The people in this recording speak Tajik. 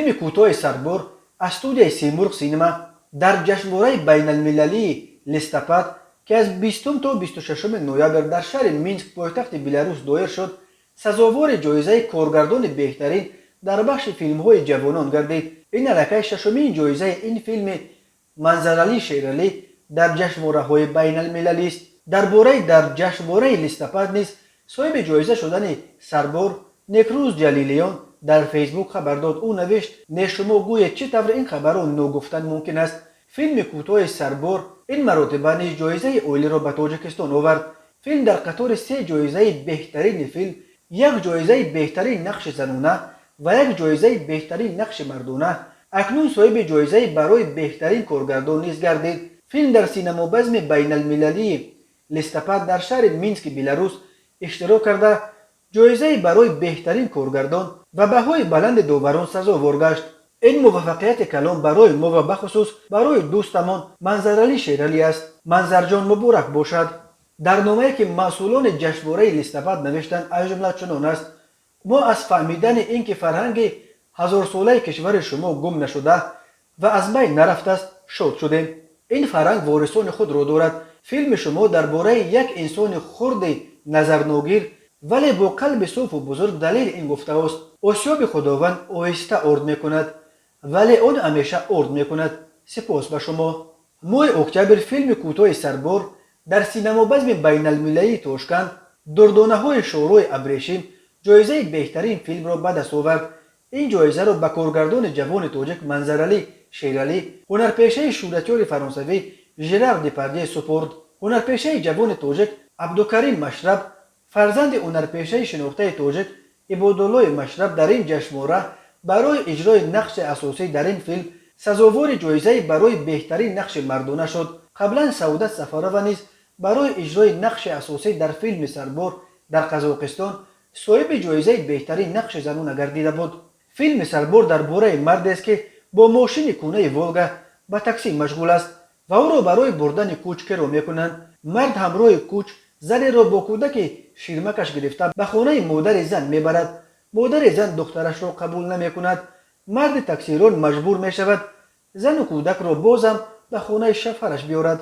Филми кӯтоҳи «Сарбор» аз студияи «Симурғ Синема» дар ҷашнвораи байналмилалии «Листопад», ки аз 20 то 26 ноябр дар шаҳри Минск, пойтахти Беларус, доир шуд, сазовори ҷоизаи коргардони беҳтарин дар бахши филмҳои ҷавонон гардид. Ин аллакай шашумин ҷоизаи ин филми Манзаралӣ Шералӣ дар ҷашнвораҳои байналмилалист. Дар бораи дар ҷашнвораи «Листопад» низ соҳиби ҷоиза шудани «Сарбор» Некрӯз Ҷалилиён дар Фейсбук хабар дод. Ӯ навишт: «Не, шумо гӯед, чӣ тавр ин хабарро ногуфтан мумкин аст? Филми кӯтоҳи «Сарбор» ин маротиба низ ҷоизаи олиро ба Тоҷикистон овард. Филм дар қатори се ҷоизаи беҳтарини филм, як ҷоизаи беҳтарин нақши занона ва як ҷоизаи беҳтарин нақши мардона, акнун соҳиби ҷоизаи барои беҳтарин коргардон низ гардид. Филм дар синамобазми байналмилалии «Листопад» дар шаҳри Мински Беларус иштирок карда, ҷоизаи барои беҳтарин коргардон ва баҳои баланди доварон сазовор гашт. Ин муваффақияти калон барои мо ва бахусус барои дӯстамон Манзаралӣ Шералӣ аст. Манзарҷон, муборак бошад!» Дар номае, ки масъулони ҷашнвораи «Листопад» навиштанд, аз ҷумла чунон аст: «Мо аз фаҳмидани ин ки фарҳанги ҳазорсолаи кишвари шумо гум нашуда ва аз байн нарафтааст, шод шудем. Ин фарҳанг ворисони худро дорад. Филми шумо дар бораи як инсони хурди назарногир, вале бо қалби софу бузург далели ин гуфтаост. Осиёби Худованд оҳиста орд мекунад, вале он ҳамеша орд мекунад. Сипос ба шумо!» Моҳи октябр филми кӯтоҳи «Сарбор» дар синамобазми байналмилалии Тошканд «Дурдонаҳои шоҳроҳи абрешим» ҷоизаи беҳтарин филмро ба даст овард. Ин ҷоизаро ба коргардони ҷавони тоҷик Манзаралӣ Шералӣ ҳунарпешаи шӯҳратёри фаронсавӣ Жерар Депардье супурд. Ҳунарпешаи ҷавони тоҷик Абдукарим Машраб, фарзанди ҳунарпешаи шинохтаи тоҷик Ибодуллои Машраб, дар ин ҷашнвора барои иҷрои нақши асосӣ дар ин филм сазовори ҷоизаи барои беҳтарин нақши мардона шуд. Қаблан Саодат Сафарова низ барои иҷрои нақши асосӣ дар филми «Сарбор» дар Қазоқистон соҳиби ҷоизаи беҳтарин нақши занона гардида буд. Филми «Сарбор» дар бораи мардест, ки бо мошини кӯнаи «Волга» ба таксӣ машғул аст ва ӯро барои бурдани кӯч керо мекунанд. Мард ҳамроҳи кӯч занеро бо кӯдаки ширмакаш гирифта, ба хонаи модари зан мебарад. Модари зан духтарашро қабул намекунад. Марди таксирон маҷбур мешавад зану кӯдакро бозам ба хонаи шавҳараш биёрад.